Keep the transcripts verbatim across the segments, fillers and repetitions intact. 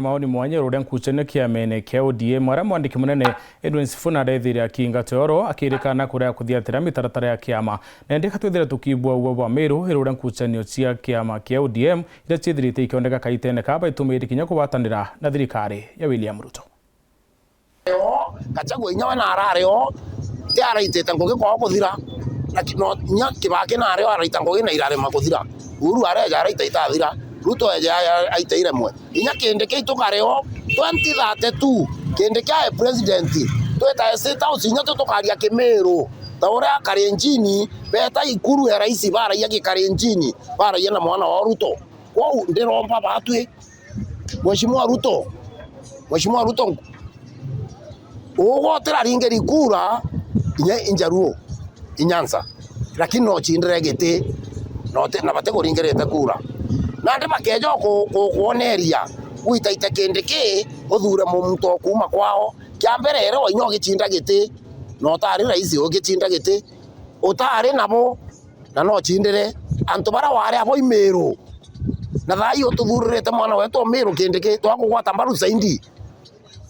Maoni mwanya iguru ria nkucanio kiamene kia O D M, aria mwandiki munene Edwin Sifuna arethiire akinga toro, akirikana kuria kuthiatira mitaratara ya kiama. Na indi ka twithire tukiibua uo bwa Miru iguru ria nkucanio cia kiama kia O D M iria ciithirite ikiondeka kaitene ka baitumiri kinya kugwatanira na thirikari ya William Ruto. Gachagua inya we naarari o, ti araitite ngugi kwao kuthira, na ki-, no, inya Kibaki naari o araita ngugi na irarema kuthira. Uhuru areja araita itathira, Ruto eja a-, aita iremwe. Inya Kindiki tukari o, twenty thirty-two, Kindiki ae president, twitae State House, inya tu tukaria Kimiru, ta uria Kalenjini, beta ikuru ya raisi, baraia Gikalenjini, baraia na mwana wa Ruto. Kwou ndiromba batwi, Mheshimiwa Ruto, Mheshimiwa Ruto, ugwe utiraringiri kura inya i Njaruo, i Nyanza, lakini no cindire giti, no ti-, na batikuringirite kura. Nandi bakeja ku-, ku-, kwoneria, gwitaite Kindiki, uthure muntu o kuuma kwao. Kia mbere, ere o inya ugicinda giti, na utari raisi ugicinda giti, utari nabo, na no cindire antu baria wari abo i Miru. Na thaa ii ututhuririte mwana wetu o Miru Kindiki, twakugwata mbaru zaidi.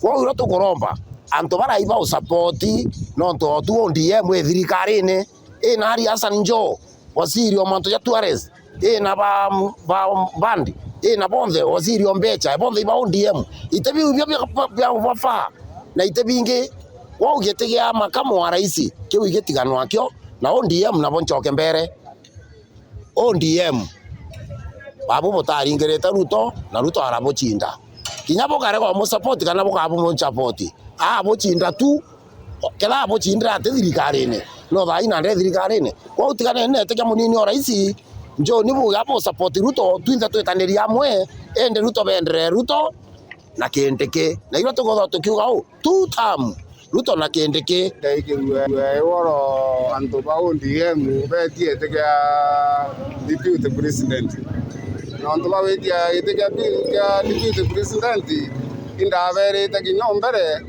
Kwou irio tukuromba, antu baria iba usapoti, nontu o tu O D M i thirikarine, ina Ari Hassan Joho, waziri o mantu ja tourist, ina ba, ba Mbadi, ina bonthe, waziri o mbecha, bonthe iba O D M. Iti biu bio bia, bia, bia bafaa, na iti bingi. Kwou giti gia makamu wa raisi, kiu igitiganwa kio, na O D M nabo ncoke mbere. O D M, babu butaringirite Ruto, na Ruto arabucinda. Kinya bukarega umusapoti kana bukabumucapoti, abucinda tu, kethira abucindira ati thirikarine, no thaa ii nande thirikarine. Kwou tiganeni na itikia munini o raisi, njoni buge abusapoti Ruto, twinthe twitanirie amwe, indi Ruto bendere Ruto na Kindiki. Na irio tukwithirwa tukiuga uu, two term, Ruto na Kindiki. Ndaigirue woro antu ba O D M betie iti kia deputy president. Nontu ba gwitia giti kia pi-, kia deputy president, indaberite kinya o mbere,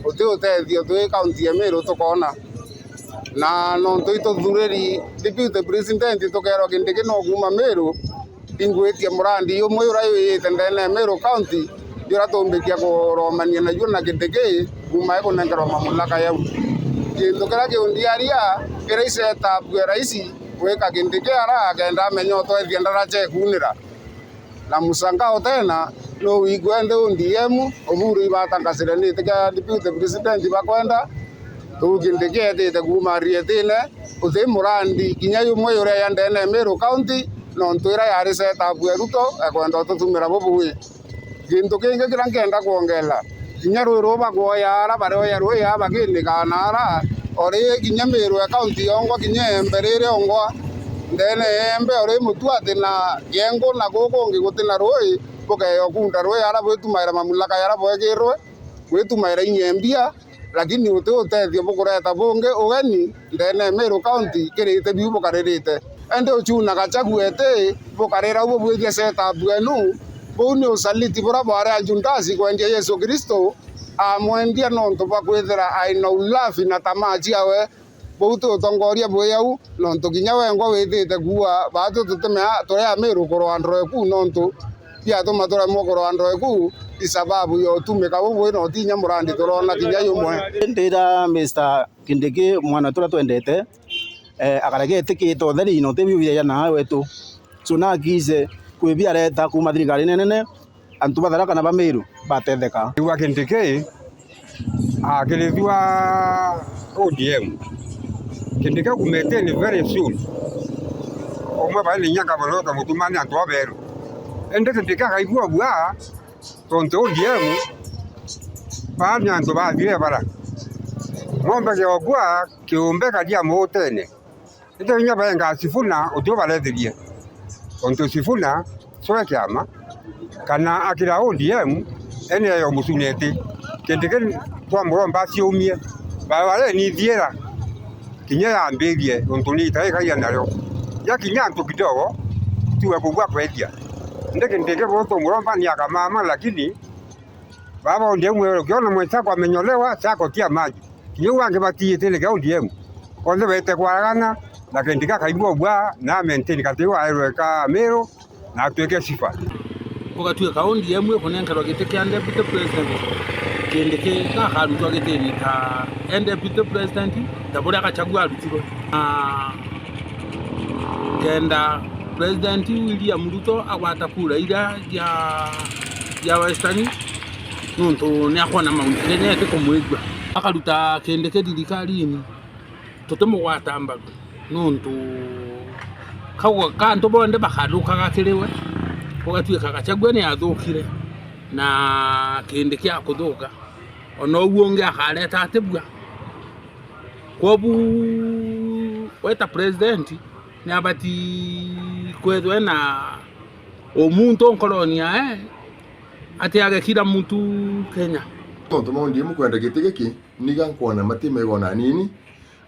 uti utethio twi kaunti ya Miru tukoona. Na nontu ituthuriri deputy president tukeerwa Kindiki no kuuma Miru, ingwitie murandi jumwe juria jwijite ndeene ya Meru County, juria tumbikia kuromania najuo na Kindiki kuuma ikunenkerwa mamulaka jau. Gintu kiria kiundiaria, iria i set up ya raisi gwika Kindiki ara akenda amenya utwethia ndaraca ikunira. Na musangao tena, no wigwe nthi O D M, Oburu ibatangasiranite kia deputy president bakwenda, tuu Kindiki etite kuuma rietine, uti murandi kinya jumwe juria ya ndeene ya Meru County, nontu iria yari set up ya Ruto, ekwenda ututumira bubui. Gintu kingi kiria nkenda kwongela, kinya rui ruu bagwoya ara barioya rui aa bakinikaga na ara, o ri kinya Meru ya County yongwa, kinya Embe riri ongwa, ndeene ya Embe o ri Mutuati na Kiengu na kuu kungi guti na rui, bukeya ukunda rui ara bwitumaira mamulaka jaria bwekirwe, gwitumaira inya mbia, lakini uti utethio bukureta bungi ugeni ndeene ya Meru County kirite biu bukaririte. Indi uciuna Gachagua eti bukarira u bubwithia set up enu, buu ni usaliti buria bwari a Judasi kwendia Yesu Kristo, amwendia nontu bwa kwithira aina ulafi na tamaa ciawe. Buu ti utongoria bwi au, nontu kinya wengwa withite kuuga, baatu tutimea turi Amiru kurwa ndroe kuu, nontu biatuma turemwa kurwa ndroe kuu, i sababu ya utumika bubui na utinya murandi turona kinya jumwe. Ndira Mister Kindiki, mwana turia twendete, eh, akarega etikite utheri na uti biu biaja na wetu. So, nakiise kwi biareta kuuma thirikari nene, antu ba Tharaka na ba Meru batetheka. Riu a Kindiki akirithua O D M. Kindiki kumeteni very soon. Umwe baini nyanga barota mutumani antu aberu. Indi Kindiki akaigua bua, tontu O D M, baa ni antu bathire bara. Ng'ombe kiogua, kiumbe karia muutene. Indi kinya baenga Sifuna, utio barethirie. Tontu Sifuna, cwe kiama, kana akira O D M, ene yo mucuneti. Kindiki twamuromba ciumie. Barabara ni thiera, kinya yambirie, tontu ni itaikagia nayo. Ya kinya antu kidogo, tiwe kugua kwendia. Indi Kindiki bo tumuromba ni akamama, lakini baba O D M wewe, ukiona mwenzako amenyolewa, chako tia maji. Kinya u bangi batiite ni kia O D M. Onthe beete kwaragana, na Kindiki akaigua bua, na maintain kati waerwe ka Meru, na atwike sifa. Gugatuika O D M ikunenkerwa giti kia deputy president, Kindiki gakarutwa gitini ta e deputy president, ta buria Gachagua arutirwe. Na kenda President William Ruto agwata kura iria cia, cia Western, nontu ni akwona Mount Kenya itikumwigua. Akaruta Kindiki thirikarini, tutimugwata mbaru, nontu kauga ka antu bonthe bakathukaga kiri we, gugatuika Gachagua ni athukire, na Kindiki akuthuka, ona uu ungi akareta atibua. Kwobu we ta president, ni abati kwethwe na umuntu nkoroni yae, atiage kila mtu Kenya. Mauntu ma O D M kwenda giti giki, niga nkwona mati mega ona anini,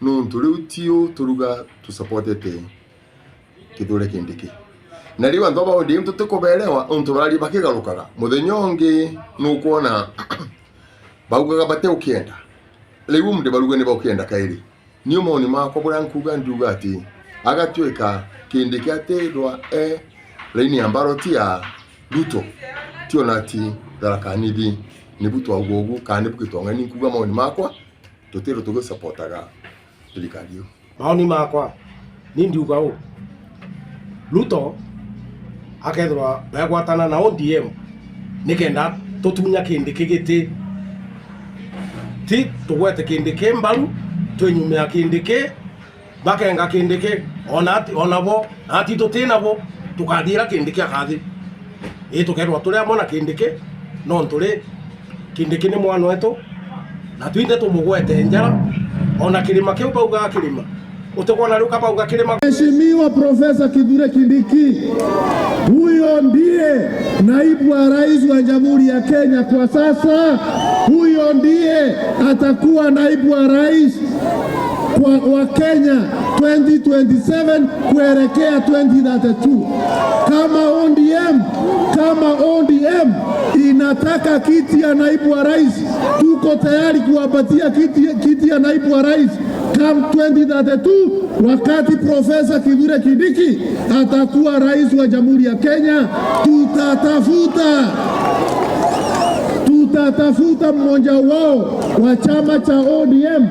nontu riu tiu turuga tusupportete Kithure Kindiki. Na riu antu ba O D M tutikuberewa, untu bararia bakigarukaga. Muthenya ungi nukwona baugaga batiukienda. Riu umunthi baruga ni baukienda kairi. Niu maoni makwa buria nkuuga, ndiuga ati agatuika Kindiki atithwa e raini ya mbaroti ya Ruto, ti ona ati Tharaka Nithi nibu twauga ugu, kana nibu Kitong'ani. Nkuuga maoni makwa, tutithwa tugisapotaga thirikari iu. Maoni makwa, ni ndiuga uu, Ruto akethirwa begwatana na O D M nikenda tutunya Kindiki giti. Ti tugwete Kindiki mbaru, twinyumia Kindiki, bakenga Kindiki, ona ati, ona bo, na ati tuti nabo, tukathira Kindiki akathi. Ii, tukethirwa turi amwe na Kindiki, nontu ri, Kindiki ni mwana wetu, na twinthe tumugwete njara, ona kirima kiu baugaga kirima. Utikwona riu kabauga kirima. Mheshimiwa Profesa Kithure Kindiki, huyo ndiye naibu wa rais wa Jamhuri ya Kenya kwa sasa. Huyo ndiye atakuwa naibu wa rais kwa, wa Kenya twenty twenty-seven kuelekea twenty thirty-two. Kama O D M, kama O D M inataka kiti ya naibu wa rais, tuko tayari kuwapatia kiti, kiti ya naibu wa rais come twenty thirty-two, wakati Profesa Kithure Kindiki atakuwa rais wa Jamhuri ya Kenya. Tutatafuta, tutatafuta mmoja wao wa chama cha O D M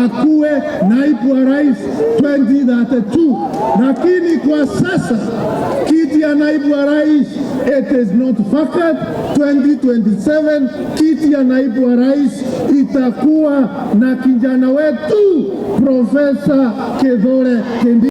akuwe naibu wa rais twenty thirty-two. Lakini kwa sasa, kiti ya naibu wa rais, it is not vacant. Twenty twenty-seven, kiti ya naibu wa rais itakuwa na kijana wetu, Profesa Kithure Kindiki.